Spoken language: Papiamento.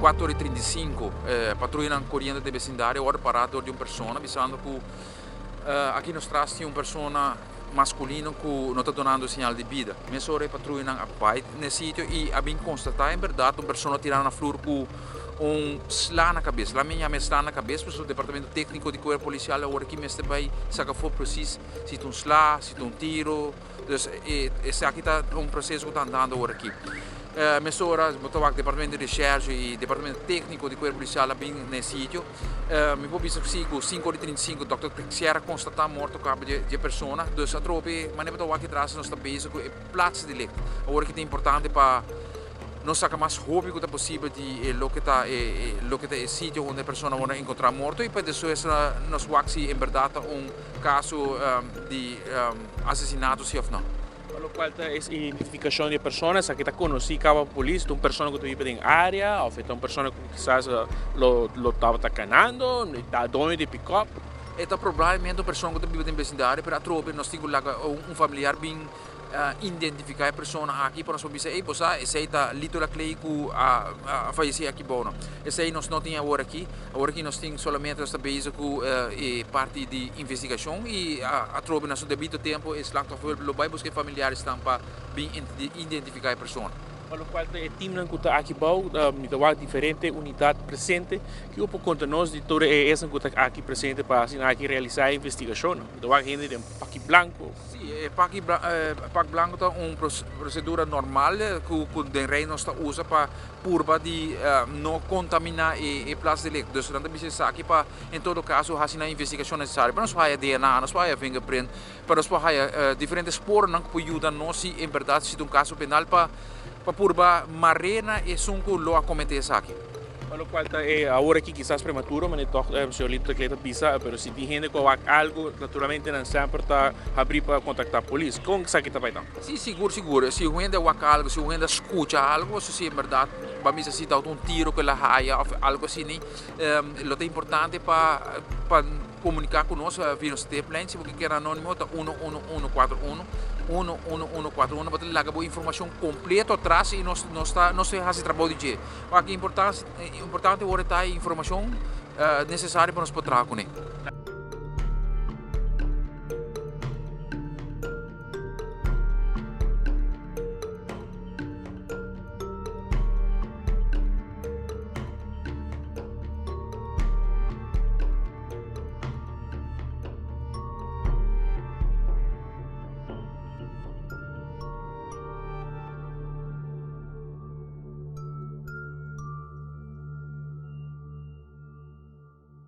4:35 patruyanan koriendo den besindario a wòrdu pará dor di un persona bisando ku aki nos tras tin un persona maskulino ku no ta donando señal di bida. Mesora e patruyanan a bai na e sitio i a bin konstatá en bèrdat un persona tirá na flur ku un sla na kabes. Laat mi yama e sla na kabes pasobra departamento tékniko di kuerpo polisial awor aki mester bai saka afó presis si ta un sla, si ta un tiro. Dus esaki ta un proseso ku ta andando awor aki. Mesora bo ta wak departamento di reshershi i departamento tékniko di kuerpo polisial a bin na e sitio. Mi por bisa si ku 5:35 dòkter Texier a konstatá morto kaba di e persona. Dus atrobe manera bo ta wak atras nos ta bezig ku e plats di lek. Awor aki ta importante pa nos saka mas hopi ku ta posibel di e loke ta e loke ta e sitio unda e persona wòrdu enkontrá morto i pa despues nos wak si en bèrdat ta un kaso di asesinato si òf no. Pa lokual ta es identifikashon di e persona, esaki ta konosí kaba pa polis, ta un persona ku ta biba den área òf e ta un persona ku kisas lo lo tabata kanando, ta doño di pikòp. E ta probablemente un persona ku ta biba den besindario, pero atrobe nos tin ku laga un familiar bin identifiká e persona aki pa nos por bisa, ey bo sa esei ta Lito Laclay ku a fayesé aki bou no. Esei nos no tin awor aki. Awor aki nos tin solamente nos ta bezig ku e parti di investigashon i atrobe na su debito tempo e slachtofferhulp lo bai buska e familiaresnan pa bin identifiká e persona. Pa lokual ta e teamnan ku ta aki bou, mi ta wak diferente unidat presente. Kiko por konta nos di tur e esnan ku ta aki presente pa asina aki realisá e investigashonnan? Mi ta wak hende den paki blanko. Sí, e paki pak blanko ta un prosedura normal ku den rei nos ta usa pa purba di no kontaminá e plas di lek. Dus nan ta bisa esaki pa en todo kaso hasi nan investigashon nesesario pa nos por haya DNA, nos por haya fingerprint, pa nos por haya diferente sporonan ku por yuda nos si en bèrdat si ta un kaso penal pa purba mar'é na esun ku lo a kometé esaki. Pa lokual ta e awor aki kisas prematuro, manera tòg señor Lito Teclé ta bisa, pero si tin hende ku a wak algu, naturalmente nan semper ta habrí pa kontaktá polis. Kon esaki ta bai dan? Sí, sigur, sigur. Si un hende a wak algu, si un hende a skucha algu, so si en bèrdat bo a misa si ta un tiro ku el a haya òf algu asina, lo ta importante pa pa komuniká ku nos via nos tiplijn. Si bo ke keda anónimo ta uno uno uno kuater uno, uno uno uno kuater uno. Bo ta laga bo informashon kompleto atras i nos nos ta nos ta hasi trabou di dje. Wak importante awor ta e informashon nesesario pa nos por traha kuné.